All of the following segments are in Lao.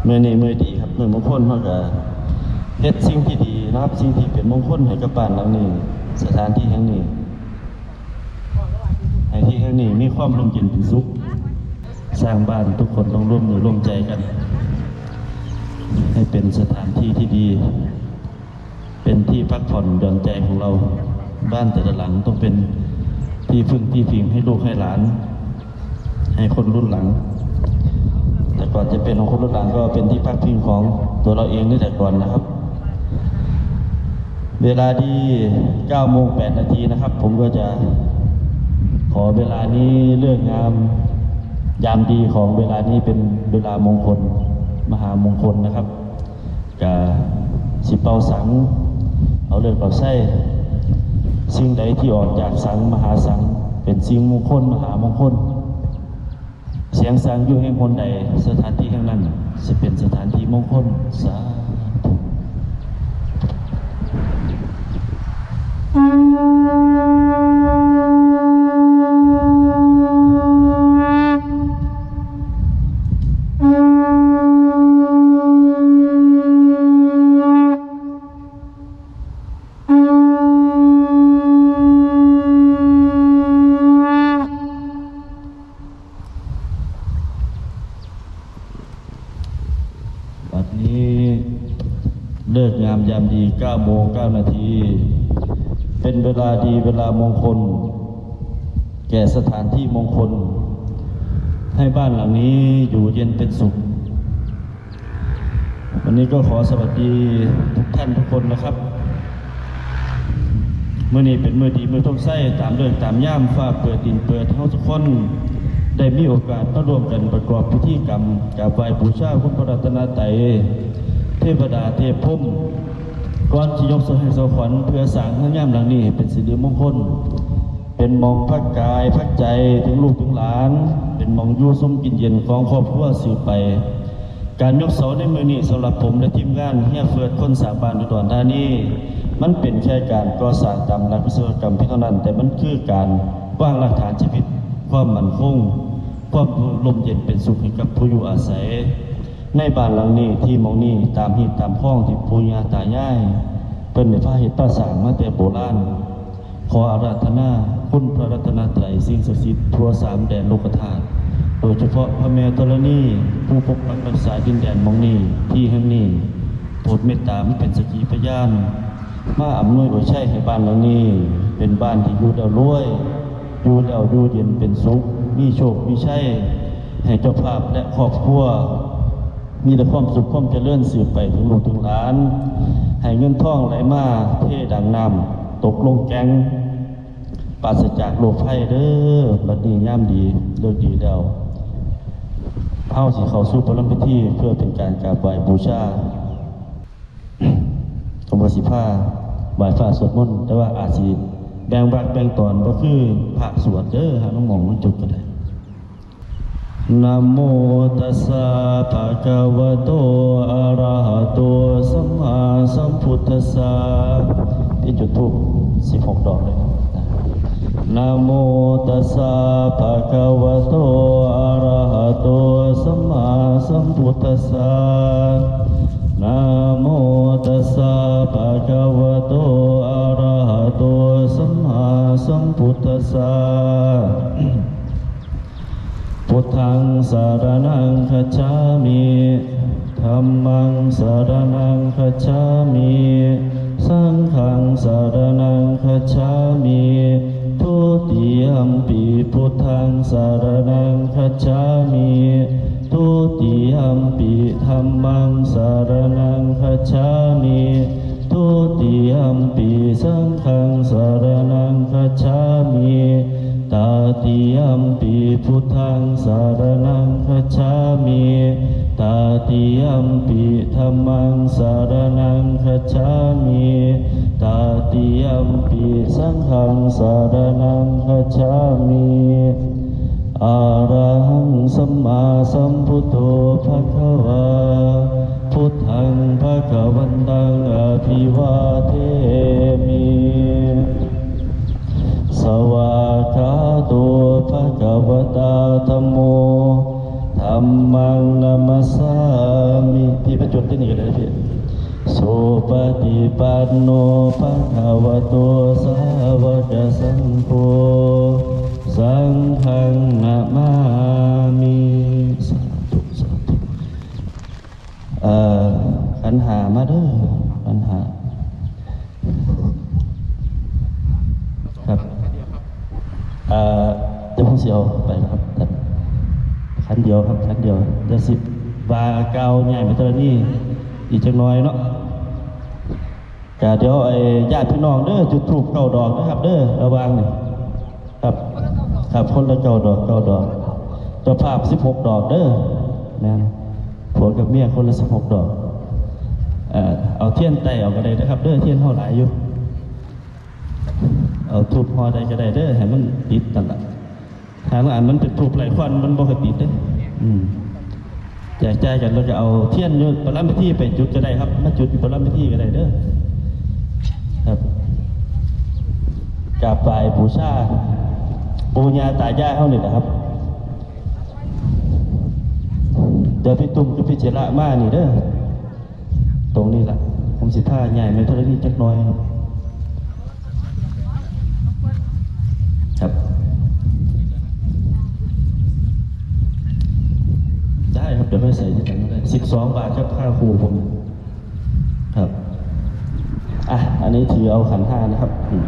ມື້ນີ້ມື້ດີຄັບ ມື້ມົງຄົນ ເຮົາກະເຮັດສິ່ງທີ່ດີນະຄັບ ສິ່ງທີ່ເປັນມົງຄົນໃຫ້ກັບບ້ານຫຼັງນີ້ ສະຖານທີ່ແຫ່ງນີ້ ໃຫ້ທີ່ແຫ່ງນີ້ມີຄວາມຮົ່ມເຢັນເປັນສຸກ. ສ້າງບ້ານທຸກຄົນຕ້ອງຮ່ວມມືຮ່ວມໃຈກັນ ໃຫ້ເປັນສະຖານທີ່ທີ່ດີ ເປັນທີ່ພັກຜ່ອນຢ່ອນໃຈຂອງເຮົາ. ບ້ານແຕ່ລະຫຼັງຕ້ອງເປັນທີ່ເພິ່ງທີ່ພິງໃຫ້ລູກໃຫ້ຫຼານ ໃຫ້ຄົນລຸ້ນຫຼັງ. ແຕ່ກ່ອນຈະເປັນຂອງຄົນລຸ້ນຫຼັງ ກໍເປັນທີ່ພັກພິງຂອງຕົວເຮົາເອງນີ້ແຕ່ກ່ອນນະຄັບ. ເວລານີ້ເກົ້າໂມງແປດນາທີນະຄັບ ຜົມກໍຈະຂໍເວລານີ້ ເລີກງາມຍາມດີຂອງເວລານີ້ເປັນເວລາມົງຄົນ ມະຫາມົງຄົນນະຄັບ. ກະຊິເປົ່າສັງ ເອົາເລີກເອົາໄຊ. ສິ່ງໃດທີ່ອອກຈາກສັງມະຫາສັງ ເປັນສິ່ງມົງຄົນມະຫາມົງຄົນ. ສຽງສັງຢູ່ແຫ່ງຫົນໃດ ສະຖານທີ່ແຫ່ງນັ້ນຊິເປັນສະຖານທີ່ມົງຄົນ. ສາທຸ. ບັດນີ້ເລີກງາມຍາມດີ ເກົ້າໂມງເກົ້ານາທີ ເປັນເວລາດີເວລາມົງຄົນ ແກ່ສະຖານທີ່ມົງຄົນ ໃຫ້ບ້ານຫຼັງນີ້ຢູ່ເຢັນເປັນສຸກ. ວັນນີ້ກໍຂໍສະຫວັດດີທຸກທ່ານທຸກຄົນນະຄັບ. ມື້ນີ້ເປັນມື້ດີ ມື້ໂຊກໄຊ ຕາມເລີກຕາມຍາມ ຟ້າເປີດ ດິນເປີດ ເຮົາທຸກຄົນໄດ້ມີໂອກາດມາຮ່ວມກັນປະກອບພິທີກຳກາບໄຫວ້ບູຊາຄຸນພະລັດຕະນະໄຕ ເທວະດາເທບພົມ ກ່ອນຊິຍົກໂຊໃຫ້ເຊົາຂວັນ ເພື່ອສ້າງເຮືອນງາມຫຼັງນີ້ໃຫ້ເປັນສິລິມົງຄົນ ເປັນໝ່ອງພັກກາຍພັກໃຈເຖິງລູກເຖິງຫຼານ ເປັນໝ່ອງຢູ່ຊົມກິນເຢັນຂອງຄອບຄົວສືບໄປ. ການຍົກເສົາໃນມື້ນີ້ ສຳລັບຜົມ ແລະ ທີມງານເຮຍເຟີດ ຄົນສ້າງບ້ານອຸດອນທານີ ມັນເປັນແຄ່ການກໍ່ສ້າງຕາມຫຼັກວິສະວະກຳພຽງເທົ່ານັ້ນ, ແຕ່ມັນຄືການວາງລາກຖານຊີວິດ, ຄວາມໝັ້ນຄົງ, ຄວາມຮົ່ມເຢັນເປັນສຸກໃຫ້ກັບຜູ້ຢູ່ອາໄສໃນບ້ານຫຼັງນີ້, ທີ່ໝ່ອງນີ້, ຕາມຮີດຕາມຄອງທີ່ປູ່ຍ່າຕາຍາຍເພິ່ນໄດ້ພາເຮັດພາສ້າງມາແຕ່ໂບລານ. ຂໍອາລາທະນາຄຸນພະລັດຕະນະໄຕ, ສິ່ງສັກສິດທົ່ວສາມແດນໂລກະທາດ, ໂດຍສະເພາະພະແມ່ທໍລະນີ ຜູ້ປົກປັກຮັກສາດິນແດນໝ່ອງນີ້, ທີ່ແຫ່ງນີ້, ໂປດເມດຕາມາເປັນສັກຂີພະຍານ, ມາອຳນວຍອວຍໄຊໃຫ້ບ້ານຫຼັງນີ້ ເປັນບ້ານທີ່ຢູ່ແລ້ວລວຍ, ຢູ່ແລ້ວຢູ່ເຢັນເປັນສຸກ, ມີໂຊກມີໄຊ, ໃຫ້ເຈົ້າພາບ ແລະ ຄອບຄົວ ມີແຕ່ຄວາມສຸກຄວາມຈະເລີນສືບໄປເຖິງລູກເຖິງຫຼານ, ໃຫ້ເງິນທອງໄຫຼມາເທດັ່ງນ້ຳຕົກລົງແກ່ງ, ປາສະຈາກໂລກໄພເດີ້. ບັດນີ້ຍາມດີ ເລີກດີແລ້ວ, ເຮົາຊິເຂົ້າສູ່ປະລຳພິທີ ເພື່ອເປັນການກາບໄຫວ້ບູຊາ. ກໍບໍ່ຊິພາໄຫວ້ພະສວດມົນ, ແຕ່ວ່າອາດຊິແບ່ງວັກແບ່ງຕອນ ບໍ່ຄືພະສວດເດີ້, ຫາລາງໝ່ອງມັນຈົບກໍໄດ້. ນະໂມຕັດສະ ພະຄະວະໂຕ ອະລະຫະໂຕ ສຳມາສຳພຸດທັດສະ. ທີ່ຈຸດທູບສິບຫົກດອກເລີຍ. ນະໂມຕັດສະ ພະຄະວະໂຕ ອະລະຫະໂຕ ສຳມາສຳພຸດທັດສະ. ນະໂມຕັດສະ ພະຄະວະໂຕ ອະລະຫະໂຕ ສຳມາສຳພຸດທັດສະ. ພຸດທັງສະລະນັງຄັດສາມິ, ທຳມັງສະລະນັງຄັດສາມິ, ສັງຄັງສະລະນັງຄັດສາມິ, ທຸຕິຍຳປິ ພຸດທັງສະລະນັງຄັດສາມິ, ທຸຕິຍຳປິ ທຳມັງສະລະນັງຄັດສາມິ, ທຸຕິຍຳປິ ສັງຄັງສະລະນັງຄັດສາມິ, ຕະຕິຍຳປິ ພຸດທັງສະລະນັງຄັດສາມິ, ຕະຕິຍຳປິ ທຳມັງສະລະນັງຄັດສາມິ, ຕະຕິຍຳປິ ສັງຄັງສະລະນັງຄັດສາມິ. ອະລະຫັງ ສຳມາສຳພຸດໂທ ພະຄະວາ, ພຸດທັງ ພະຄະວັນຕັງ ອະພິວາເທມິ. ສະວາກຂາໂຕ ພະຄະວະຕາ ທຳໂມ, ທຳມັງ ນະມັດສາ ມີ ພີ່ມາຈຸດທີ່ນີ້ກໍໄດ້ພີ່. ສຸປະຕິປັນໂນ ພະຄະວະໂຕ ສາວະກະສັງໂຄ ສັງຄັງນະມາມິ ສາທຸ ສາທຸ. ເອີ ຂັນຫ້າມາເດີ ຂັນຫ້າ ຄັບ. ເອີ ດຽວຜົມຊິເອົາໄປນະຄັບ ຄັນດຽວຄັບ ຄັນດຽວ ດຽວຊິວ່າກ່າວໃຫຍ່ມາເທື່ອນີ້ອີກຈັກໜ່ອຍເນາະ. ກະດຽວ ໄອ້ ຍາດພີ່ນ້ອງເດີ ຈຸດທູບເກົ້າດອກເດີຄັບເດີ ລະຫວ່າງນີ້ຄັບ ຄັບ ຄົນລະເກົ້າດອກ ເກົ້າດອກ ເຈົ້າພາບສິບຫົກດອກເດີ. ແມ່ນ ຜົວກັບເມຍຄົນລະສິບຫົກດອກ. ເອີ ເອົາທຽນໄຕ້ເອົາກໍໄດ້ເດີຄັບເດີ ທຽນເຮົາຫຼາຍຢູ່. ເອົາທູບຫໍ່ໃດກໍໄດ້ເດີ ໃຫ້ມັນຕິດນັ້ນລະ. ຖ້າລາງອັນມັນເປັນທູບໄລ່ຄວັນ ມັນບໍ່ຄ່ອຍຕິດເດ້. ອືມ ແຈກຈ່າຍກັນ ແລ້ວກໍເອົາທຽນຢູ່ປະລຳພິທີໄປຈຸດກໍໄດ້ຄັບ ມາຈຸດຢູ່ປະລຳພິທີກໍໄດ້ເດີຄັບ. ກາບໄຫວ້ບູຊາປູ່ຍ່າຕາຍາຍເຮົານີ້ແຫຼະຄັບ. ດຽວພີ່ຕຸ້ມກັບພີ່ເຈລະມານີ້ເດີ. ຕົງນີ້ລະ ຜົມຊິພາຍາຍແມ່ທໍລະນີຈັກໜ່ອຍຄັບ. ໄດ້ຄັບ ດຽວໄປໃສ່ນຳກັນກໍໄດ້ ສິບສອງບາດຄັບ ຄ່າຄູ່ຜົມຄັບ. ອ່ະ ອັນນີ້ຖືເອົາຂັນຫ້ານະຄັບ. ອືມ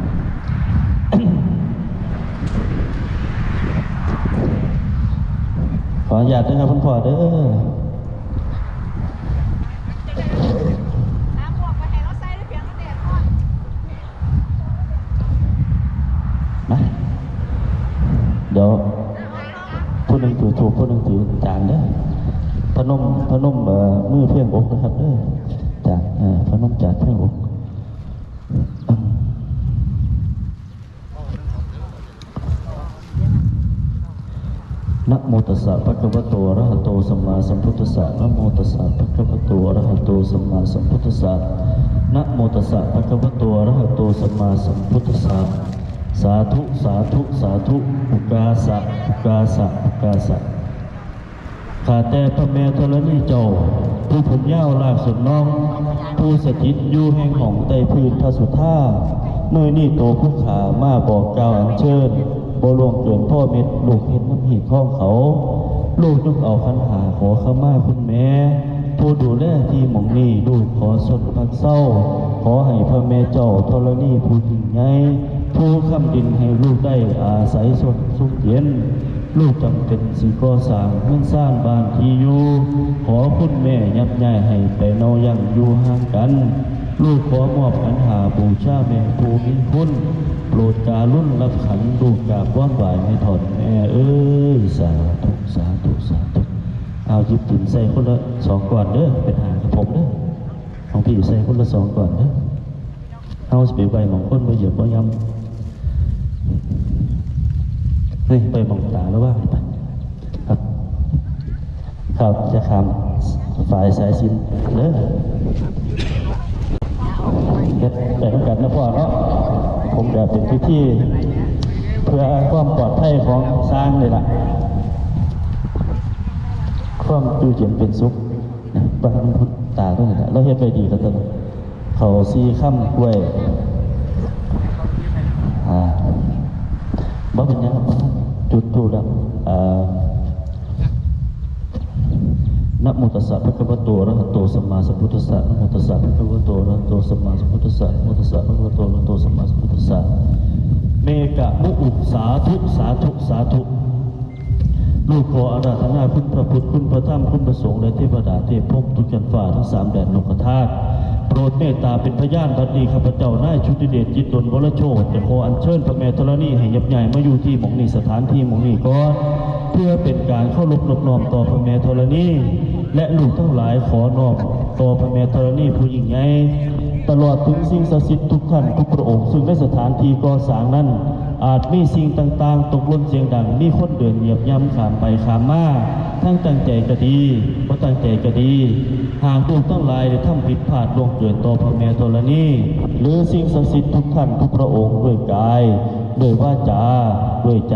ຂໍອະນຸຍາດເດີຄັບ ຄຸນພໍ່ເດີ. ມາ ດຽວຜູ້ໜຶ່ງຖືທູບ ຜູ້ໜຶ່ງຖືຈານເດີ. ພະນົມ ພະນົມ ເອີ ມືພຽງອົກເດີຄັບເດີ. ຈານ ເອີ ພະນົມຈານພຽງອົກ. ນະໂມຕັດສະ ພະຄະວະໂຕ ອະຣະຫະໂຕ ສຳມາສຳພຸດທັດສະ. ນະໂມຕັດສະ ພະຄະວະໂຕ ອະຣະຫະໂຕ ສຳມາສຳພຸດທັດສະ. ນະໂມຕັດສະ ພະຄະວະໂຕ ອະຣະຫະໂຕ ສຳມາສຳພຸດທັດສະ. ສາທຸ ສາທຸ ສາທຸ ອຸກາສະ ອຸກາສະ ອຸກາສະ. ຂ້າແຕ່ພະແມ່ທໍລະນີເຈົ້າ ຜູ້ຜົມຍາວລາກສົນນອງ ຜູ້ສະຖິດຢູ່ແຫ່ງຫ້ອງໃຕ້ພື້ນພະສຸທາ, ມື້ນີ້ໂຕຜູ້ຂ້າມາບອກກ່າວອັນເຊີນ ບໍ່ລ່ວງເກີນພໍ່ເມັດ ລູກເຮັດນຳຮີດຄອງເຂົາ. ລູກຍົກເອົາຂັນຫ້າ ຂໍຂະມາຄຸນແມ່ ຜູ້ດູແລທີ່ໝ່ອງນີ້ ລູກຂໍຊົນພັກເຊົາ. ຂໍໃຫ້ພະແມ່ເຈົ້າທໍລະນີຜູ້ຍິ່ງໃຫຍ່ ຜູ້ຄ້ຳດິນໃຫ້ລູກໄດ້ອາໄສຊົນຊຸ່ມເຢັນ. ລູກຈຳເປັນຊິກໍ່ສ້າງເຮືອນຊານບ້ານທີ່ຢູ່. ຂໍຄຸນແມ່ຍັບຍ້າຍໃຫ້ໄປເນົາຢ່າງຢູ່ຫ່າງກັນ. ລູກຂໍມອບຂັນຫ້າບູຊາແມ່ຜູ້ມີຄຸນ. ໂປດກະລຸນຮັບຂັນລູກກາບວອນໄຫວ້ແມ່ທ່ອນແມ່ເອີຍ. ສາທຸ ສາທຸ ສາທຸ. ເອົາ ຫຍິບຕິນໃສ່ຄົນລະສອງກ້ອນເດີ ເປັນຫາງກະຜົມເດີ. ຂອງພີ່ໃສ່ຄົນລະສອງກ້ອນເດີ. ເຮົາຊິໄປໄຫວ້ໝ່ອງຄົນບໍ່ຢຽບບໍ່ຢຳ. ເຮີ້ຍ ໄຫວ້ໝ່ອງຕາລະວ່າ ໄປ ຄັບ ຄັບ ຢ່າຂ້າມຝາຍສາຍສິນເດີ. ເຮັດໄປນຳກັນນະພໍ່ເນາະ. ຜົມກະເປັນພິທີເພື່ອຄວາມປອດໄພຂອງຊ່າງນີ້ລະ ຄວາມຢູ່ເຢັນເປັນສຸກ. ເບິ່ງຕາຕົວນີ້ລະ ລາວເຮັດໄວ້ດີແລ້ວຕົວນີ້. ເຂົ້າສີ່ຄຳ ກ້ວຍ ອ່າ ບໍ່ເປັນຫຍັງ ຈຸດທູບແລ້ວ. ອ່າ ນະໂມຕັດສະ ພະຄະວະໂຕ ອະຣະຫະໂຕ ສຳມາສຳພຸດທັດສະ. ນະໂມຕັດສະ ພະຄະວະໂຕ ອະຣະຫະໂຕ ສຳມາສຳພຸດທັດສະ. ນະໂມຕັດສະ ພະຄະວະໂຕ ອະຣະຫະໂຕ ສຳມາສຳພຸດທັດສະ. ເມກະມຸອຸ ສາທຸ ສາທຸ ສາທຸ. ລູກຂໍອາລາທະນາຄຸນພະພຸດ ຄຸນພະທຳ ຄຸນພະສົງ ແລະ ເທວະດາເທບພົມ ທຸກຊັ້ນຟ້າທັງສາມແດນໂລກະທາດ ໂປດເມດຕາເປັນພະຍານ. ບັດນີ້ຂ້າພະເຈົ້ານາຍຊຸດຕິເດດ ຈິດດົນ ວໍລະໂຊດ ຈະຂໍອັນເຊີນພະແມ່ທໍລະນີໃຫ້ຍັບຍ້າຍມາຢູ່ທີ່ໝ່ອງນີ້ ສະຖານທີ່ໝ່ອງນີ້ກ່ອນ ເພື່ອເປັນການເຄົາລົບນົບນ້ອມຕໍ່ພະແມ່ທໍລະນີ ແລະ ລູກທັງຫຼາຍຂໍນ້ອມຕໍ່ພະແມ່ທໍລະນີຜູ້ຍິ່ງໃຫຍ່ ຕະຫຼອດເຖິງສິ່ງສັກສິດທຸກທ່ານທຸກພະອົງ ຊຶ່ງໃນສະຖານທີ່ກໍ່ສ້າງນັ້ນ ອາດມີສິ່ງຕ່າງໆຕົກຫຼົ່ນສຽງດັງ, ມີຄົນເດີນຢຽບຍ່ຳຂ້າມໄປຂ້າມມາ, ທັງຕັ້ງໃຈກະດີ, ບໍ່ຕັ້ງໃຈກະດີ. ຫາກລູກທັງຫຼາຍໄດ້ທຳຜິດພາດລ່ວງເກີນຕໍ່ພະແມ່ທໍລະນີ ຫຼື ສິ່ງສັກສິດທຸກທ່ານທຸກພະອົງ ດ້ວຍກາຍ, ດ້ວຍວາຈາ, ດ້ວຍໃຈ,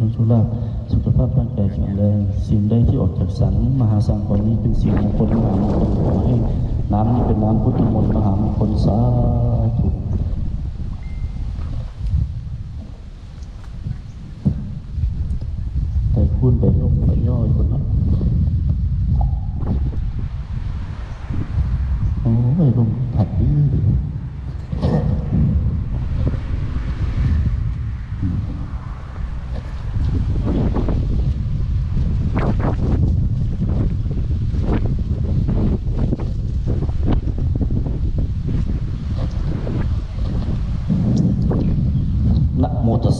ຄຳໂຊກລາບ ສຸຂະພາບຮ່າງກາຍແຂງແຮງ. ສິ່ງໃດທີ່ອອກຈາກສັງມະຫາສັງຂ້ອຍນີ້ ເປັນສິ່ງມງຄົນມະຫາມງຄົນ. ຂໍໃຫ້ນ້ຳນີ້ເປັນນ້ຳພຸດທະມົນມະຫາມງຄົນ. ສາທຸ. ໄປຄູນໄປຍົກໄປຍໍຢູ່ພຸ້ນເນາະ.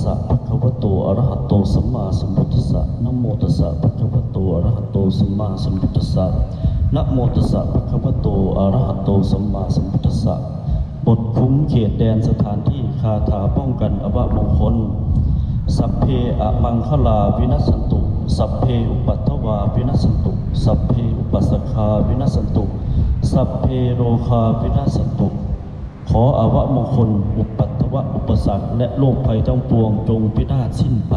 ສະ ພະຄະວະໂຕ ອະລະຫະໂຕ ສຳມາສຳພຸດທັດສະ ນະໂມຕັດສະ ພະຄະວະໂຕ ອະລະຫະໂຕ ສຳມາສຳພຸດທັດສະ ນະໂມຕັດສະ ພະຄະວະໂຕ ອະລະຫະໂຕ ສຳມາສຳພຸດທັດສະ. ບົດຄຸມເຂດແດນສະຖານທີ່ ຄາຖາປ້ອງກັນອະວະມົງຄົນ ສັບເພອະມັງຄະລາວິນັດສັນຕຸ ສັບເພອຸປັດທະວາວິນັດສັນຕຸ ສັບເພອຸປັດສະຄາວິນັດສັນຕຸ ສັບເພໂລຄາວິນັດສັນຕຸ. ຂໍອະວະມົງຄົນ ອຸປັດທະວະ ອຸປະສັກ ແລະ ໂລກໄພທັງປວງ ຈົ່ງພິນາດສິ້ນໄປ.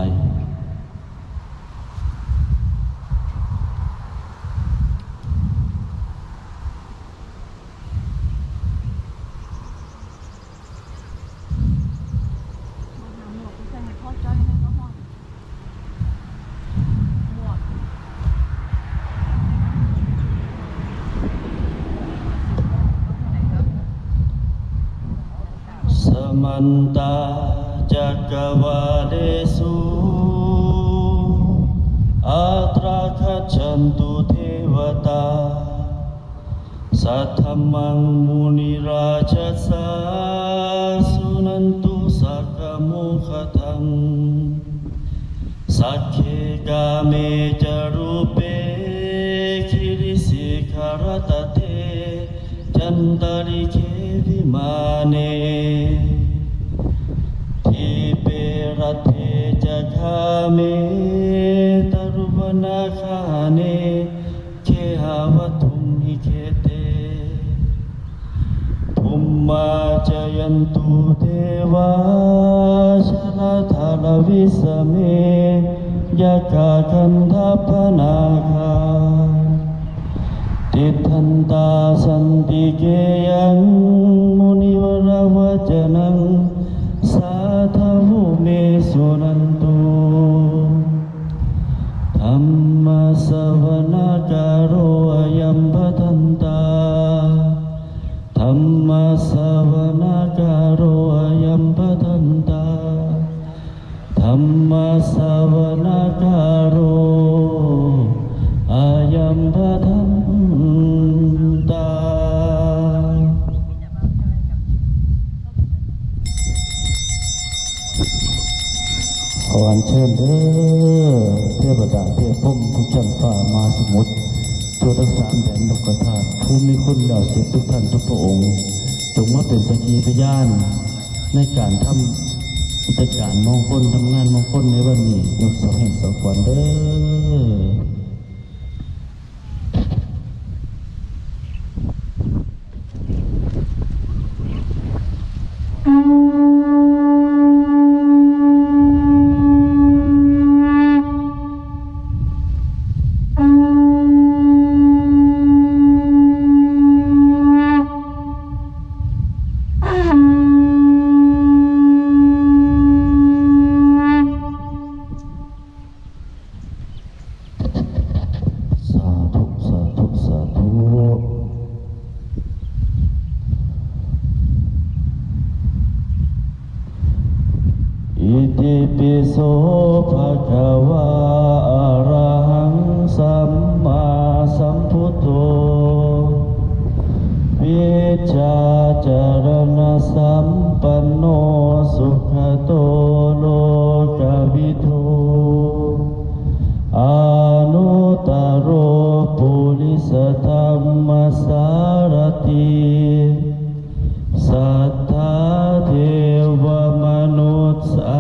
ສະມັນຕາຈັກກະວາເລສຸ ອັດຕາຄັດສັນຕຸເທວະຕາ ສັດທັມມັງມຸນີຣາຊະສາ ສຸນັນຕຸສັກຂະໂມຄະທັງ ສັກເຂກາເມຈະຣູເປ ກິລິສີຄາລະຕະເທ ຈັນຕະລິເຄວິມາເນ ທີເປລັດເທຈະຄາເມ ຕະລຸວະນາຄາເນ ເຄຫາວັດຖຸມຫິເຄເຕ ພູມມາຈະຍັນຕຸເທວາ ຊະລະທາລະວິສະເມ ຍັກຂາຄັນທັບພະນາຄາ ຕິດທັນຕາສັນຕິເກຍັງ ມຸນີວະລະວະຈະນັງ ສາທະໂວເມສຸນັນຕຸ ທຳມະສະວະນາກາໂລ ອາຍັມພະທັນຕາ ທຳມະສະວະນາກາໂລ ອາຍັມພະທັນຕາ ທຳມະສະວະນາກາໂລ ອາຍັມພະທັນຕາ. ຂໍອັນເຊີນເດີ້ ເທວະດາເທບພົມທຸກຊັ້ນຟ້າມະຫາສະໝຸດ ທົ່ວທັງສາມແດນໂລກະທາດ ພູມີຄຸນແລ້ວເສັດທຸກທ່ານທຸກພະອົງ ຈົ່ງມາເປັນສັກຂີພະຍານໃນການທຳກິດຈະການມຸງຄຸນ ທຳງານມຸງຄຸນໃນວັນນີ້ ຍົກເສົາແຫ່ງເສົາຂວັນເດີ້. ສາທຸ ສາທຸ ສາທຸ. ອິຕິປິໂສ ພະຄະວາ ອະລະຫັງ ສຳມາສຳພຸດໂທ ວິດຈາຈະລະນະສຳປັນໂນ ສຸຂະໂຕ ໂລກະວິທູ ອະນຸດຕະໂຣ ປຸລິສະທຳມະສາລະຖິ ສັດຖາເທວະມະນຸດສາ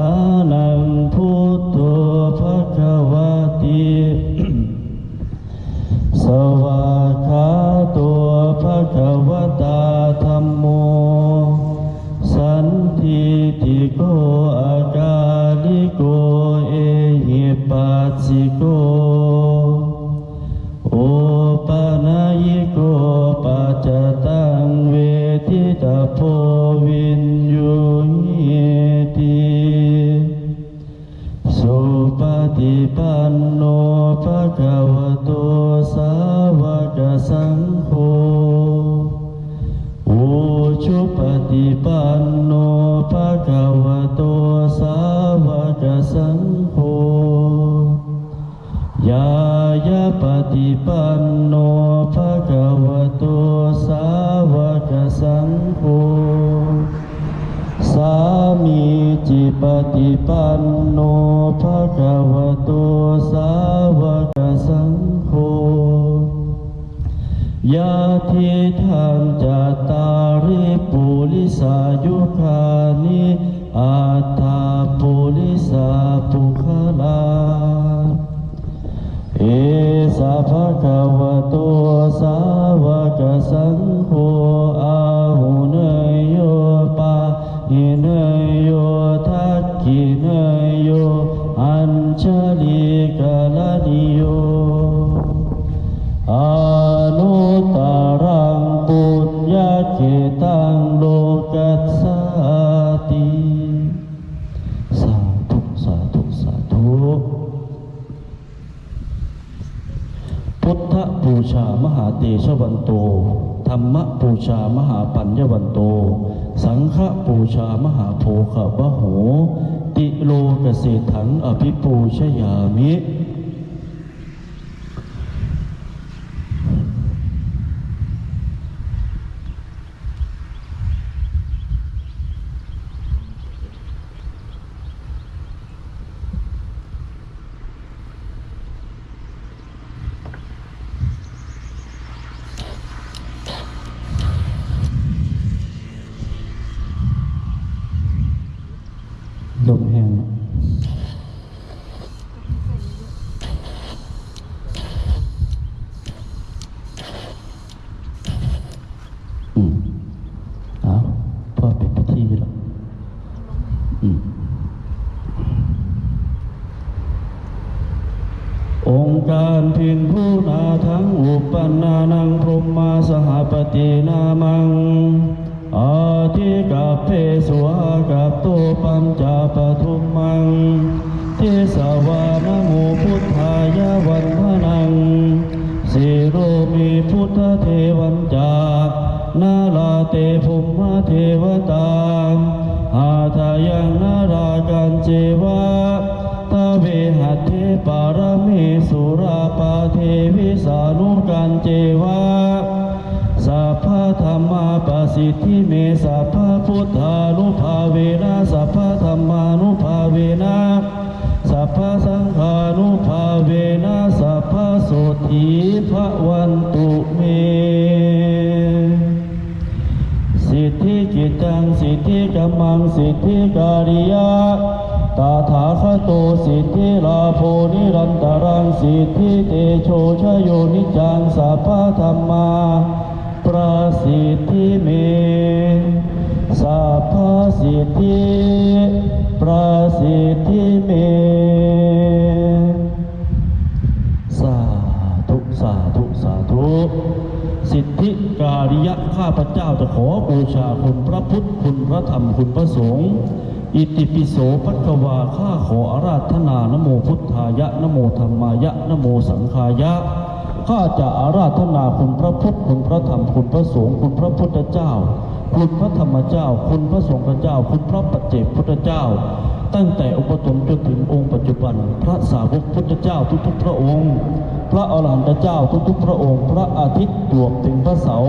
ນັງ ພຸດໂທ ພະຄະວາຕິ ສະຫວາກຂາໂຕ ພະຄະວະຕາ ທຳໂມ ສັນທິຕິໂກ ອາກາລິໂກ ເອຫິປັດສິໂກ ໂອປະນາຍິໂກ ປັດຈະຕັງ ເວ ປະຕິປັນໂນ ພະຄະວະໂຕ ສາວະກະສັງໂຄ ຍະທິທັງ ຈັດຕາລິ ປຸລິສະຍຸຄານິ ອັດຖະ ປຸລິສະ ປຸກຄະລາ ເອສະ ພະຄະວະໂຕ ສາວະກະສັງໂຄ ອາຫຸເນຍໂຍ ປາຫິເນຍໂຍ ທັກຂິເນຍໂຍ ອັນຊະລີກະລະນິໂຍ ອະນຸດຕະລັງ ປຸນຍະເຂຕັງ ໂລກັດສາຕິ. ສາທຸ ສາທຸ ສາທຸ. ພຸດທະປູຊາ ມະຫາເຕຊະວັນໂຕ, ທຳມະປູຊາ ມະຫາປັນຍະວັນໂຕ, ສັງຄະປູຊາ ມະຫາໂພຄະວະໂຫຕິ ໂລກະເສດຖັງ ອະພິປູຊະຍາມິ. ລົມແຮງເນາະ. ອືມ ເອົາ ພໍເປັນພິທີຢູ່ດອກ. ອືມ ອົງການເປັນຜູ້ນາທັງ ອຸປັນນານັງ ພົມມາສະຫະປະຕິນາມັງ ອາທິກຳເປສຸ ອາກັບໂຕ ປັນຈະປະທຸມມັງ ທິສະວາ ນະໂມພຸດທາຍະ ວັນທະນັງ ສິໂລເມ ພຸດທະເທວັນຈາ ນາລາເຕ ພົມມະເທວະຕາ ຫາທະຍັງ ນາລາກັນເຈວະ ທະເວຫັດເຖ ປະຣະເມສຸຣາ ປະເທວິສານຸກັນເຈວະ ສັບພະທຳມາປະສິດທິເມ ສັບພະພຸດທານຸພາເວນະ ສັບພະທຳມານຸພາເວນະ ສັບພະສັງຄານຸພາເວນະ ສັບພະໂສດຖີພະວັນຕຸເມ. ສິດທິກິດຈັງ ສິດທິກຳມັງ ສິດທິກາລິຍະ ຕະຖາຄະໂຕ ສິດທິລາໂພ ນິລັນຕະລັງ ສິດທິເຕໂຊ ຊະໂຍ ນິດຈັງ ສັບພະທຳມາ ປະສິດທິເມ ສັບພະສິດທິ ປະສິດທິເມ. ສາທຸ ສາທຸ ສາທຸ. ສິດທິກາລິຍະ ຂ້າພະເຈົ້າຈະຂໍບູຊາຄຸນພະພຸດ ຄຸນພະທຳ ຄຸນພະສົງ. ອິຕິປິໂສ ພະຄະວາ ຂ້າຂໍອາລາທະນາ ນະໂມພຸດທາຍະ ນະໂມທຳມາຍະ ນະໂມສັງຄາຍະ. ຂ້າຈະອາລາທະນາຄຸນພະພຸດ ຄຸນພະທຳ ຄຸນພະສົງ ຄຸນພະພຸດທະເຈົ້າ ຄຸນພະທຳມະເຈົ້າ ຄຸນພະສົງຄະເຈົ້າ ຄຸນພະປັດເຈກພຸດທະເຈົ້າ ຕັ້ງແຕ່ອົງປະຖົມຈົນເຖິງອົງປັດຈຸບັນ ພະສາວົກພຸດທະເຈົ້າທຸກໆພະອົງ ພະອໍລະຫັນຕະເຈົ້າທຸກໆພະອົງ ພະອາທິດລວມເຖິງພະເສົາ.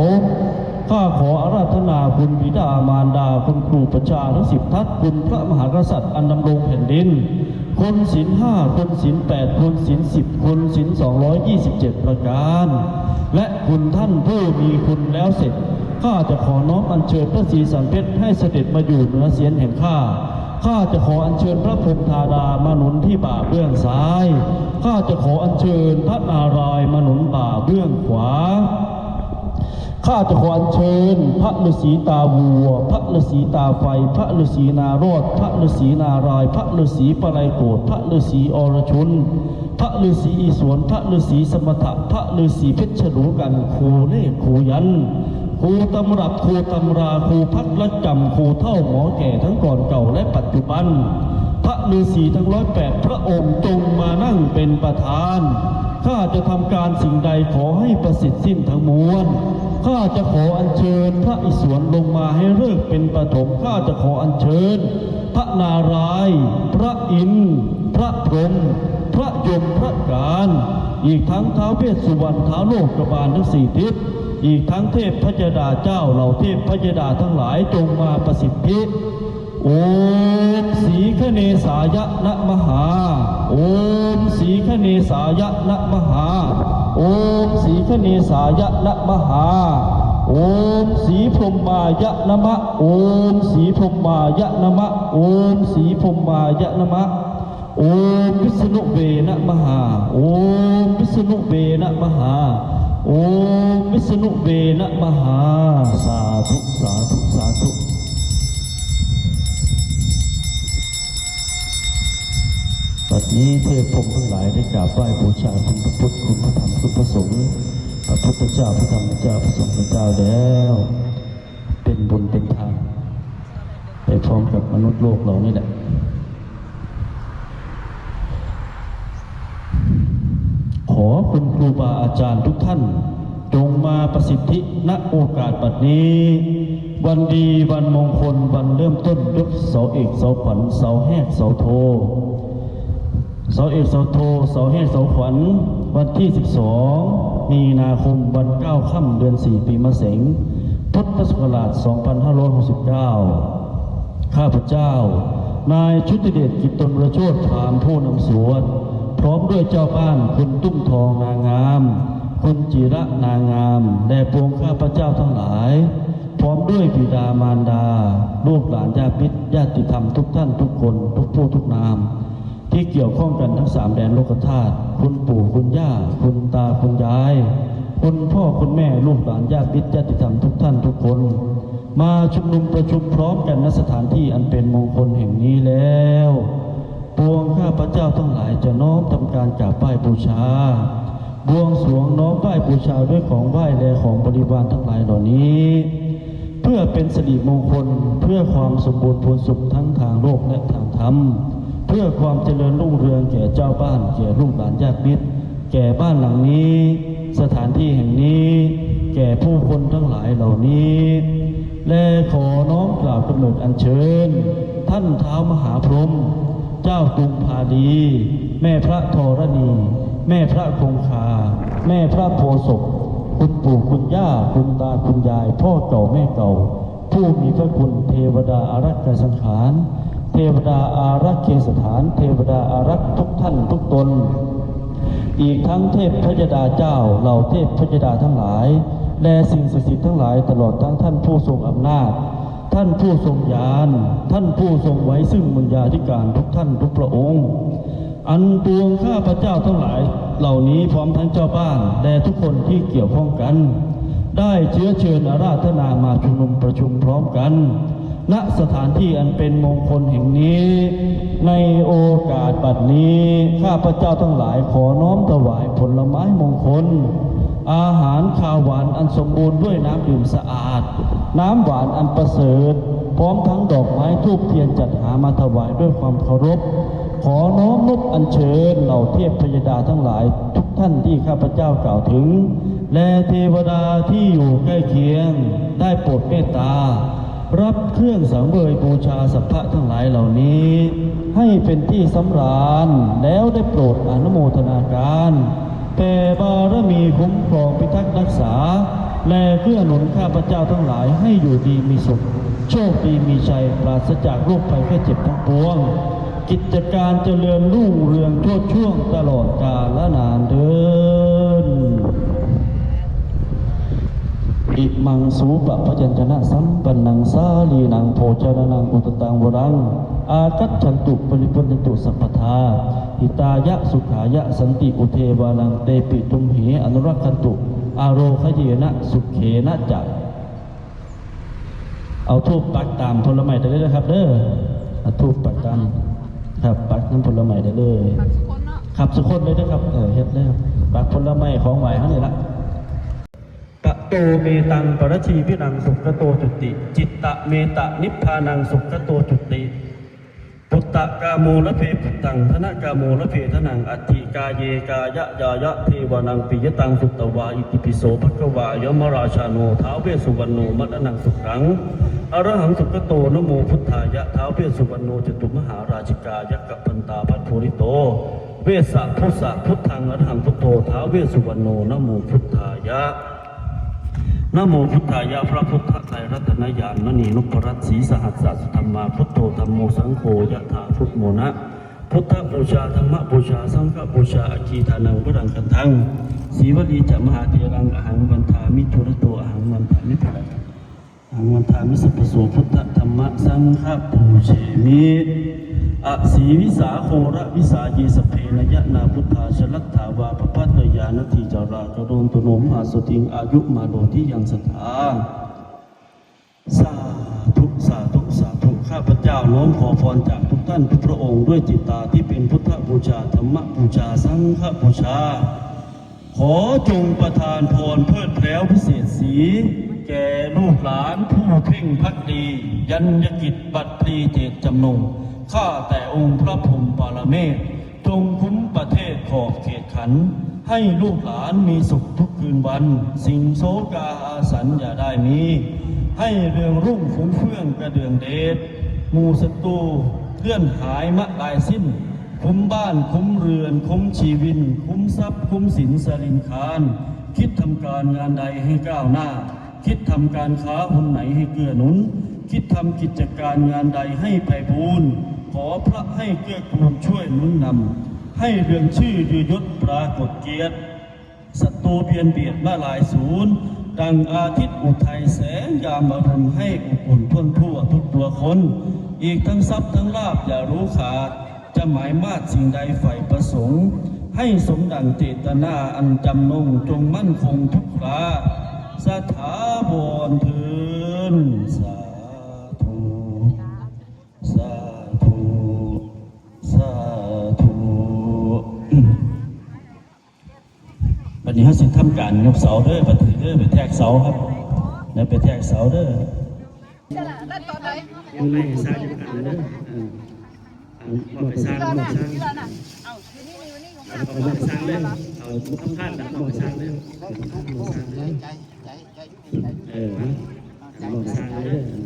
ຂ້າຂໍອາລາທະນາຄຸນບິດາມານດາ ຄຸນຄູປະຊາທັງສິບທັດ ຄຸນພະມະຫາກະສັດອັນດຳລົງແຜ່ນດິນ ຄຸນສິນຫ້າ ຄຸນສິນແປດ ຄຸນສິນສິບ ຄຸນສິນສອງຮ້ອຍຊາວເຈັດປະການ ແລະ ຄຸນທ່ານຜູ້ມີຄຸນແລ້ວເສັດ. ຂ້າຈະຂໍນ້ອມອັນເຊີນພະສີສັນເພັດໃຫ້ສະເດັດມາຢູ່ເໜືອສຽນແຫ່ງຂ້າ. ຂ້າຈະຂໍອັນເຊີນພະພົມທາດາມາໜູນທີ່ບ່າເບື້ອງຊ້າຍ. ຂ້າຈະຂໍອັນເຊີນພະນາລາຍມາໜູນບ່າເບື້ອງຂວາ. ຂ້າຈະຂໍອັນເຊີນພະລືສີຕາວັວ ພະລືສີຕາໄຟ ພະລືສີນາໂຣດ ພະລືສີນາລາຍ ພະລືສີປະໄລໂກດ ພະລືສີອໍລະຊຸນ ພະລືສີອີສວນ ພະລືສີສະມະທະ ພະລືສີເພັດຊະຫຼູກັນ ຄູເລກຄູຢັນ ຄູຕຳລັບ ຄູຕຳລາ ຄູພັກລັກຈຳ ຄູເຖົ້າໝໍແກ່ທັງກ່ອນເກົ່າ ແລະ ປັດຈຸບັນ. ພະລືສີທັງຮ້ອຍແປດພະອົງຈົ່ງມານັ່ງເປັນປະທານ. ຂ້າຈະທຳການສິ່ງໃດຂໍໃຫ້ປະສິດສິ້ນທັງມວນ. ຂ້າຈະຂໍອັນເຊີນພະອິສວນລົງມາໃຫ້ເລີກເປັນປະຖົມ. ຂ້າຈະຂໍອັນເຊີນພະນາລາຍ ພະອິນ ພະພົມ ພະຍົມ ພະການ ອີກທັງທ້າວເວດສຸວັນ ທ້າວໂລກະບານທັງສີ່ທິດ. ອີກທັງເທບພະຍະດາເຈົ້າ ເຫຼົ່າເທບພະຍະດາທັງຫຼາຍ ຈົ່ງມາປະສິດທິ. ໂອມສີຄະເນສາຍະນະມະຫາ ໂອມສີຄະເນສາຍະນະມະຫາ ໂອມສີຄະເນສາຍະນະມະຫາ ໂອມສີພົມມາຍະນະມະ ໂອມສີພົມມາຍະນະມະ ໂອມສີພົມມາຍະນະມະ. ໂອມວິສະນຸເວນະມະຫາ ໂອມວິສະນຸເວນະມະຫາ ໂອມວິສະນຸເວນະມະຫາ. ສາທຸ ສາທຸ ສາທຸ. ບັດນີ້ເທບພົມທັງຫຼາຍໄດ້ກາບໄຫວ້ບູຊາຄຸນພະພຸດ ຄຸນພະທຳ ຄຸນພະສົງ, ພະພຸດທະເຈົ້າ, ພະທຳມະເຈົ້າ, ພະສົງຄະເຈົ້າແລ້ວ ເປັນບຸນເປັນທານໄປພ້ອມກັບມະນຸດໂລກເຫຼົ່ານີ້ແຫຼະ. ຂໍຄຸນຄູບາອາຈານທຸກທ່ານ ຈົ່ງມາປະສິດທິ ນະໂອກາດບັດນີ້. ວັນດີວັນມົງຄົນ ວັນເລີ່ມຕົ້ນຍົກເສົາເອກເສົາຂວັນ ເສົາແຮກເສົາໂທ ເສົາເອກເສົາໂທ ເສົາແຮກເສົາຂວັນ ວັນທີສິບສອງ ມີນາຄົມ ວັນເກົ້າຄ່ຳ ເດືອນສີ່ ປີມະເສັງ ພຸດທະສັກກະລາດ ສອງພັນຫ້າຮ້ອຍຫົກສິບເກົ້າ. ຂ້າພະເຈົ້າ ນາຍຊຸດຕິເດດ ກິດຕົນວະລະໂຊດ ພາມຜູ້ນຳສວດ ພ້ອມດ້ວຍເຈົ້າບ້ານ ຄຸນຕຸ້ມທອງນາງາມ, ຄຸນຈິລະນາງາມ ແລະ ປວງຂ້າພະເຈົ້າທັງຫຼາຍ, ພ້ອມດ້ວຍບິດາມານດາ, ລູກຫຼານຍາດມິດຍາດຕິທຳທຸກທ່ານທຸກຄົນ, ທຸກຜູ້ທຸກນາມ ທີ່ກ່ຽວຂ້ອງກັນທັງສາມແດນໂລກະທາດ, ຄຸນປູ່ຄຸນຍ່າ, ຄຸນຕາຄຸນຍາຍ, ຄຸນພໍ່ຄຸນແມ່, ລູກຫຼານຍາດມິດຍາດຕິທຳທຸກທ່ານທຸກຄົນ ມາຊຸມນຸມປະຊຸມພ້ອມກັນ ນະສະຖານທີ່ອັນເປັນມົງຄົນແຫ່ງນີ້ແລ້ວ, ປວງຂ້າພະເຈົ້າທັງຫຼາຍຈະນ້ອມທຳການກາບໄຫວ້ບູຊາ, ບວງສວງນ້ອມໄຫວ້ບູຊາດ້ວຍຂອງໄຫວ້ ແລະ ຂອງບໍລິວານທັງຫຼາຍເຫຼົ່ານີ້ ເພື່ອເປັນສິລິມົງຄົນ, ເພື່ອຄວາມສົມບູນພູນສຸກທັງທາງໂລກ ແລະ ທາງທຳ, ເພື່ອຄວາມຈະເລີນຮຸ່ງເຮືອງແກ່ເຈົ້າບ້ານ, ແກ່ລູກຫຼານຍາດມິດ, ແກ່ບ້ານຫຼັງນີ້, ສະຖານທີ່ແຫ່ງນີ້, ແກ່ຜູ້ຄົນທັງຫຼາຍເຫຼົ່ານີ້ ແລະ ຂໍນ້ອມກາບກຳເນີດອັນເຊີນ ທ່ານທ້າວມະຫາພົມ, ເຈົ້າກຸງພາລີ, ແມ່ພະທໍລະນີ, ແມ່ພະຄົງຄາ, ແມ່ພະໂພສົບ, ຄຸນປູ່ຄຸນຍ່າ, ຄຸນຕາຄຸນຍາຍ, ພໍ່ເກົ່າແມ່ເກົ່າ, ຜູ້ມີພະຄຸນ, ເທວະດາອາລັກໄກສັງຂານ, ເທວະດາອາລັກເຄສະຖານ, ເທວະດາອາລັກທຸກທ່ານທຸກຕົນ, ອີກທັງເທບພະຍະດາເຈົ້າ, ເຫຼົ່າເທບພະຍະດາທັງຫຼາຍ ແລະ ສິ່ງສັກສິດທັງຫຼາຍ, ຕະຫຼອດທັງທ່ານຜູ້ຊົງອຳນາດ, ທ່ານຜູ້ຊົງຍານ, ທ່ານຜູ້ຊົງໄວຊຶ່ງບຸນຍາທິການທຸກທ່ານທຸກພະອົງ, ອັນປວງຂ້າພະເຈົ້າທັງຫຼາຍເຫຼົ່ານີ້ ພ້ອມທັງເຈົ້າບ້ານ ແລະ ທຸກຄົນທີ່ກ່ຽວຂ້ອງກັນ ໄດ້ເຊື້ອເຊີນອາລາທະນາມາຊຸມນຸມປະຊຸມພ້ອມກັນ ນະສະຖານທີ່ອັນເປັນມົງຄົນແຫ່ງນີ້. ໃນໂອກາດບັດນີ້ ຂ້າພະເຈົ້າທັງຫຼາຍຂໍນ້ອມຖວາຍຜົນລະໄມ້ມົງຄົນ, ອາຫານຄາວຫວານອັນສົມບູນດ້ວຍນ້ຳດື່ມສະອາດ, ນ້ຳຫວານອັນປະເສີດ, ພ້ອມທັງດອກໄມ້ທູບທຽນຈັດຫາມາຖວາຍດ້ວຍຄວາມເຄົາລົບ. ຂໍນ້ອມນົບອັນເຊີນເຫຼົ່າເທບພະຍະດາທັງຫຼາຍທຸກທ່ານທີ່ຂ້າພະເຈົ້າກ່າວເຖິງ ແລະ ເທວະດາທີ່ຢູ່ໃກ້ຄຽງ ໄດ້ໂປດເມດຕາ ຮັບເຄື່ອງສັງເຫວີຍບູຊາສັບພະທັງຫຼາຍເຫຼົ່ານີ້ ໃຫ້ເປັນທີ່ສຳລານ ແລ້ວໄດ້ໂປດອະນຸໂມທະນາການ ແຜ່ບາລະມີຄຸ້ມຄອງພິທັກຮັກສາ ແລະ ເກື້ອໜູນຂ້າພະເຈົ້າທັງຫຼາຍໃຫ້ຢູ່ດີມີສຸກ, ໂຊກດີມີໄຊ, ປາສະຈາກໂລກໄພໄຂ້ເຈັບທັງປວງ, ກິດຈະການຈະເລີນຮຸ່ງເຮືອງໂຊດຊ່ວງຕະຫຼອດກາລະນານເທີ້ນ. ອິມັງ ສູປະພະຍັນຈະນະສຳປັນນັງ ສາລີນັງ ໂພຊະນະນັງ ອຸດຕະຕັງ ວະລັງ ອາກັດສັນຕຸ ປະລິພຸດທັນຕຸ ສັບພະທາ ຫິຕາຍະ ສຸຂາຍະ ສັນຕິ ອຸເທວານັງ ເຕປິ ຕຸມເຫ ອະນຸລັກຂັນຕຸ ອາໂຣຄະເຍນະ ສຸເຂນະຈະ. ເອົາທູບປັກຕາມຜົນລະໄມ້ໄດ້ເລີຍເດີຄັບເດີ. ເອົາທູບປັກຕາມ ຄັບ ປັກນຳຜົນລະໄມ້ໄດ້ເລີຍ. ປັກສຸຄົນເນາະ? ຄັບ ສຸຄົນເລີຍເດີຄັບ. ເອີ ເຮັດແລ້ວ ປັກຜົນລະໄມ້ຂອງໄຫວ້ເຮົານີ້ລະ. ປະໂຕເມຕັງປະລັດຖິວິລັງ ສຸຂະໂຕຈຸຕິ ຈິດຕະເມຕະນິບພານັງ ສຸຂະໂຕຈຸຕິ. ປຸດຕະກາໂມລະເພປຸດຕັງ ທະນະກາໂມລະເພທະນັງ ອັດຖິກາເຍກາຍະຍາຍະເທວານັງ ປິຍະຕັງ ສຸດຕະວາ ອິຕິປິໂສ ພະຄະວາ ຍະມະລາຊາໂນ ທ້າວເວດສຸວັນໂນ ມະຣະນັງ ສຸຂັງ ອະລະຫັງ ສຸຂະໂຕ ນະໂມພຸດທາຍະ ທ້າວເວດສຸວັນໂນ ຈະຕຸມະຫາລາຊິກາ ຍັກຂະພັນຕາ ພັດໂພລິໂຕ ເວດສະພຸດສະ ພຸດທັງ ອະລະຫັງ ພຸດໂທ ທ້າວເວດສຸວັນໂນ ນະໂມພຸດທາຍະ. ນະໂມພຸດທາຍະ ພະພຸດທະໄຕລັດຕະນະຍານ ມະນີນຸບພະລັດ ສີສະຫັດສະສຸທຳມາ ພຸດໂທ ທຳໂມ ສັງໂຄ ຍະຖາ ພຸດໂມນະ ພຸດທະບູຊາ ທຳມະບູຊາ ສັງຄະບູຊາ ອາຄີທານັງ ວະລັງຄັນທັງ ສີວະລີຈະ ມະຫາເຖລັງ ອະຫັງວັນທາມິ ຈຸລະໂຕ ອະຫັງວັນທາມິ ອະຫັງວັນທາມິ ສັບພະໂສ ພຸດທະ ທຳມະ ສັງຄະປູເຊມິ ອະສີວິສາໂຫລະວິສາເຍ ສັບເພ ນາຍະນາພຸດທາ ຊະລັດຖາວາ ພະພັດຕະຍາ ນັດຖີຈາລາ ກະໂຣນຕຸໂນ ມະຫາໂສຕິງ ອາຍຸມາໂນ ທິຍັງ ສັດທາ. ສາທຸ ສາທຸ ສາທຸ ຂ້າພະເຈົ້ານ້ອມຂໍພອນຈາກທຸກທ່ານທຸກພະອົງ ດ້ວຍຈິດຕາທີ່ເປັນພຸດທະບູຊາ ທຳມະບູຊາ ສັງຄະບູຊາ ຂໍຈົ່ງປະທານພອນເພີດແພ້ວພິເສດສີ ແກ່ລູກຫຼານຜູ້ເຄັ່ງພັກດີ ຍັນຍະກິດບັດພລີເຈດຈຳນົງ ຂ້າແຕ່ອົງພະພົມປະລະເມດ ຈົ່ງຄຸມປະເທດຂອບເຂດຂັນ ໃຫ້ລູກຫຼານມີສຸກທຸກຄືນວັນ ສິ່ງໂສກາອາສັນຢ່າໄດ້ມີ ໃຫ້ເຮືອງຮຸ່ງຟຸງເຟືອງກະເດືອງເດດ ໝູ່ສັດຕູເລື່ອນຫາຍມະລາຍສິ້ນ ຄຸມບ້ານຄຸມເຮືອນຄຸມຊີວິນ ຄຸມຊັບຄຸມສິນສະລິນຄານ ຄິດທຳການງານໃດໃຫ້ກ້າວໜ້າ ຄິດທຳການຄ້າຫຸນໃນໃຫ້ເກື້ອໜູນ ຄິດທຳກິດຈະການງານໃດໃຫ້ໄພບູນ ຂໍພະໃຫ້ເກື້ອກູນຊ່ວຍໜູນນຳ ໃຫ້ເລື່ອງຊື່ຍືດຍົດປາກົດກຽດ ສັດຕູບຽນບຽດມາຫຼາຍສູນ ດັ່ງອາທິດອຸໄທແສງຍາມອະລຸນ ໃຫ້ອົບອຸ່ນທົ່ວໆທຸກຕົວຄົນ ອີກທັງຊັບທັງລາບຢ່າຮູ້ຂາດ ຈະໝາຍມາດສິ່ງໃດໃຝ່ປະສົງ ໃຫ້ສົມດັ່ງເຈດຕະນາອັນຈຳນົງ ຈົ່ງໝັ້ນຄົງທຸກລາ ສະຖາວອນເທີນ ສາທຸ ສາທຸ ສາທຸ. ບັດນີ້ເຮົາຊິທຳການຍົກເສົາເດີ ບັດນີ້ເດີ ໄປແທກເສົາຄັບ ໄດ້ໄປແທກເສົາເດີ. ເອົາໄປສ້າງເດີ ເອີ ເອົາໄປສ້າງ ເອົາໄປສ້າງ ເອົາໄປສ້າງເດີ ເອົາສຳພາດແລ້ວເອົາໄປສ້າງເດີ ເອົາໄປສ້າງເດີ ເອີ ເອົາໄປສ້າງເດີ.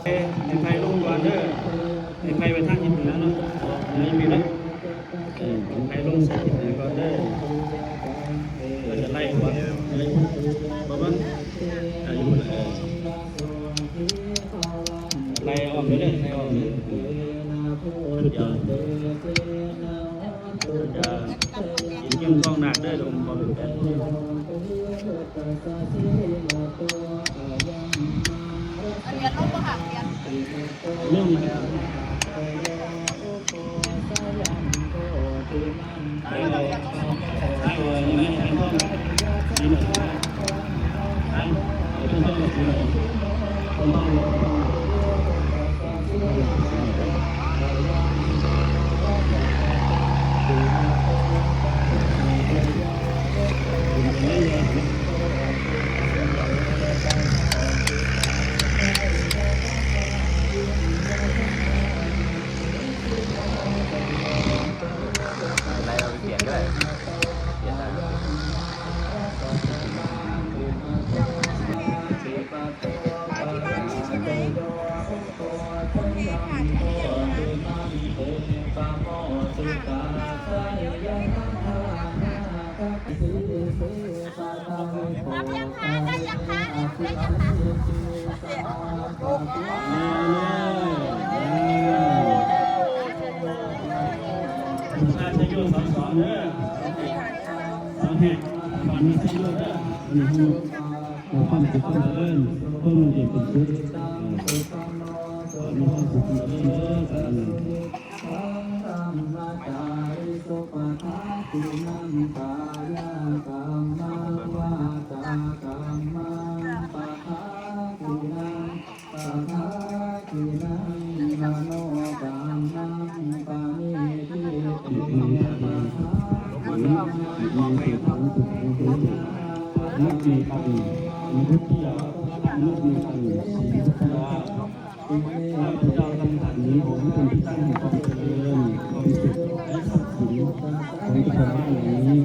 ໃຫ້ໄພລົງກ່ອນເດີ ໃຫ້ໄພໄປທາງທິດເໜືອເນາະ ໃຫ້ໄພໄປທາງ ເອີ ໃຫ້ໄພລົງໃສ່ທິດເໜືອກ່ອນເດີ ເອີ ເຮົາຈະໄລ່ກ່ອນ ເອີ ປະມານ ເອີ ໄລ່ອອກເດີ ໄລ່ອອກເດີ ເອີ ຊຸດດຽວ ຊຸດດຽວ ກິນກິນຂອງໜັກເດີ ດຽວມັນບໍ່ເປັນແບບ ภาคินังมโนกรรมังปะนิทิเตนะ ข้าพเจ้าทั้งหลายนี้ขอให้เป็นที่ตั้งแห่งความเจริญความสุขและทรัพย์สินของทุกคนเหล่านี้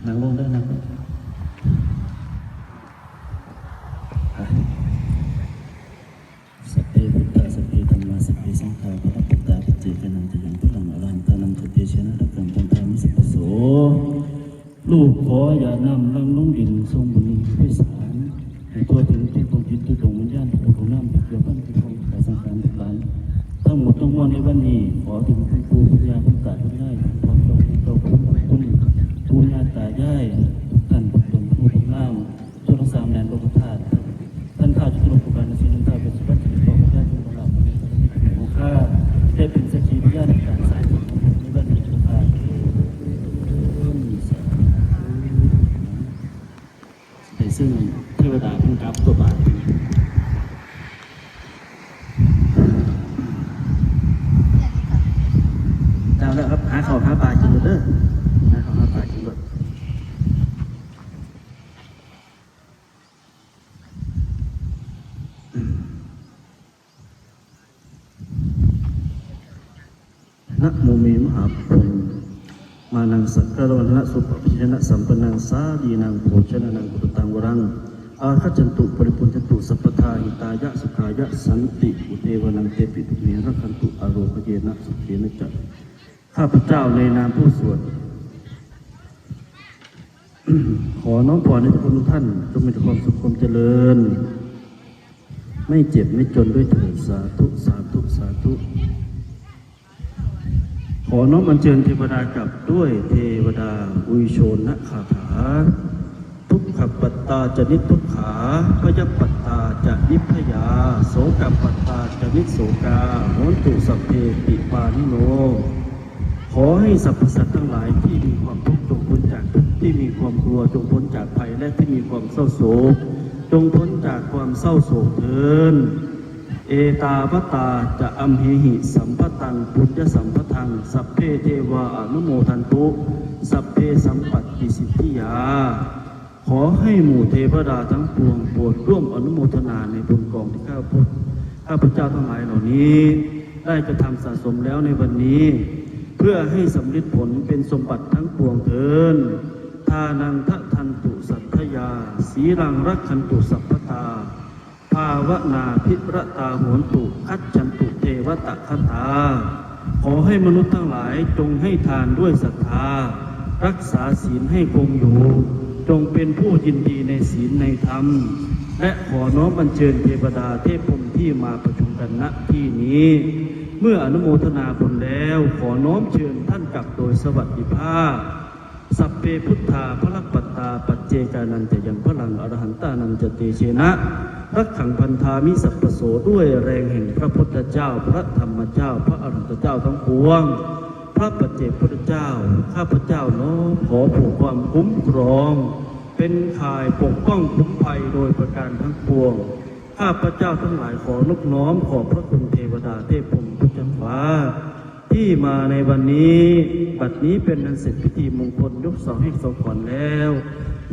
ນັ່ງລົງເດີ ນັ່ງລົງ. ສັບເພ ພຸດທາ ສັບເພ ທຳມາ ສັບເພ ສັງຂາ ປະລະປັດຕາ ປັດເຈການັງ ຈະຍັງ ພະລັງ ອະລະຫັນຕານັງ ທະເຕຊະນະ ລັກຂັງ ຕັນທາ ມິສະປະໂສ. ລູກຂໍຢາດນ້ຳຫຼັ່ງລົງດິນ ສົ່ງບຸນວິສານ ໃຫ້ທົ່ວເຖິງທຸກດວງຈິດ ທຸກດວງວິນຍານ ທຸກດວງນ້ຳ ທີ່ກ່ຽວພັນກ່ຽວຂ້ອງກັບສັງຂານລູກຫຼານ ທັງໝົດທັງມວນໃນວັນນີ້ ຂໍເຖິງຄຸນປູ່ຄຸນຍ່າ ຄຸນຕາຄຸນຍາຍ ຄຸນພໍ່ເຈົ້າ ຄຸນເຈົ້າ ຄຸນບຸນຄຸນ ປູ່ຍ່າຕາຍາຍ ທຸກທ່ານທຸກຕົນ ຜູ້ທຸກນາມ ທົ່ວທັງສາມແດນໂລກະທາດ ທ່ານທ້າວຈະຕຸລົງກະບານນະສີ ທ່ານທ້າວເວດສຸວັນ ທີ່ເປັນພໍ່ພະຍາຈຸລະລາພະເນຕະລະວິດ ຜູ້ຄົງຄ່າ ໄດ້ເປັນສັກຂີພະຍານໃນການສ້າງບຸນໃນວັນນີ້ເຈົ້າຂ້າ. ໄດ້ເຊີນເທວະດາເພິ່ນກັບຕົວບາດ. ເຈົ້າແລ້ວຄັບ ຫາເຂົ້າຫາປາກິນໂລດເດີ ຫາເຂົ້າຫາປາກິນໂລດ. ນະໂມເມ ມະຫາໂພມານັງ ສັກກາລະວັນນະ ສຸປະພັນຍະນະ ສຳປະນັງ ສາລີນັງ ໂພຊະນະນັງ ພຸດທະຕັງ ວະລັງ ອາຄັດຈັນຕຸ ປະລິປຸນຈັນຕຸ ສັບພະທາ ຫິຕາຍະ ສຸຂາຍະ ສັນຕິ ອຸເທວະນັງ ເຕປິ ທຸມເມ ລັກຂັນຕຸ ອາໂຣກະເຍນະ ສຸເຂນະຈະ. ຂ້າພະເຈົ້າໃນນາມຜູ້ສວດ ຂໍນ້ອມພອນໃຫ້ທຸກຄົນທຸກທ່ານ ຈົ່ງມີແຕ່ຄວາມສຸກຄວາມຈະເລີນ ໄມ່ເຈັບໄມ່ຈົນດ້ວຍເທີ້ນ ສາທຸ ສາທຸ ສາທຸ. ຂໍນ້ອມອັນເຊີນເທວະດາກັບດ້ວຍເທວະດາອຸຍໂຊນະຄາຖາ. ທຸກຂະປັດຕາຈະນິດທຸກຂາ ພະຍາປັດຕາຈະນິດພະຍາ ໂສກະປັດຕາຈະນິດໂສກາ ໂຫນຕຸ ສັບເພ ປິປານິໂນ. ຂໍໃຫ້ສັບພະສັດທັງຫຼາຍທີ່ມີຄວາມທຸກ ຈົ່ງພົ້ນຈາກທຸກ, ທີ່ມີຄວາມກົວ ຈົ່ງພົ້ນຈາກໄພ ແລະ ທີ່ມີຄວາມເສົ້າໂສກ ຈົ່ງພົ້ນຈາກຄວາມເສົ້າໂສກເທີ້ນ. ເອຕາວະຕາຈະອັມເຫຫິ ສຳພະຕັງ ປຸນຍະສຳພະທັງ ສັບເພເທວາອະນຸໂມທັນຕຸ ສັບເພສຳປັດຕິສິດທິຍາ. ຂໍໃຫ້ໝູ່ເທວະດາທັງປວງໂປດຮ່ວມອະນຸໂມທະນາໃນບຸນກອງທີ່ຂ້າພະ ຂ້າພະເຈົ້າທັງຫຼາຍເຫຼົ່ານີ້ໄດ້ກະທຳສະສົມແລ້ວໃນວັນນີ້ ເພື່ອໃຫ້ສຳເລັດຜົນເປັນສົມບັດທັງປວງເທີ້ນ. ທານັງທະທັນຕຸສັດທະຍາ ສີລັງລັກຂັນຕຸສັບພະຕາ ພາວະນາພິລະຕາໂຫນຕຸ ຄັດສັນຕຸເທວະຕະຄະຕາ. ຂໍໃຫ້ມະນຸດທັງຫຼາຍຈົ່ງໃຫ້ທານດ້ວຍສັດທາ, ຮັກສາສິນໃຫ້ຄົງຢູ່, ຈົ່ງເປັນຜູ້ຍິນດີໃນສິນໃນທຳ ແລະ ຂໍນ້ອມອັນເຊີນເທວະດາເທບພົມທີ່ມາປະຊຸມກັນ ນະ ທີ່ນີ້ ເມື່ອອະນຸໂມທະນາບຸນແລ້ວ, ຂໍນ້ອມເຊີນທ່ານກັບໂດຍສະຫວັດດີພາບ. Sabbe buddhā balappattā, paccekānañca yaṃ balaṃ, arahantānañca tejena, rakkhaṃ bandhāmi sabbaso. ດ້ວຍແຮງແຫ່ງພະພຸດທະເຈົ້າ, ພະທຳມະເຈົ້າ, ພະອະລະຫັນຕະເຈົ້າທັງປວງ, ພະປັດເຈກພຸດທະເຈົ້າ, ຂ້າພະເຈົ້ານ້ອມຂໍຜູກຄວາມຄຸ້ມຄອງ, ເປັນຂ່າຍປົກປ້ອງຄຸ້ມໄພໂດຍປະການທັງປວງ. ຂ້າພະເຈົ້າທັງຫຼາຍຂໍນົບນ້ອມຂອບພະຄຸນເທວະດາເທບພົມພຸດທະຈັນຟ້າ ທີ່ມາໃນວັນນີ້. ບັດນີ້ເປັນອັນເສັດພິທີມົງຄົນຍົກເສົາແຫ່ງສອງຂວັນແລ້ວ,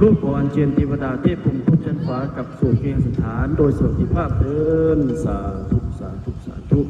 ລູກຂໍອັນເຊີນເທວະດາເທບພົມພຸດທະຈັນຟ້າກັບສູ່ເຄຫະສະຖານໂດຍສະຫວັດດີພາບເທີ້ນ. ສາທຸ ສາທຸ ສາທຸ.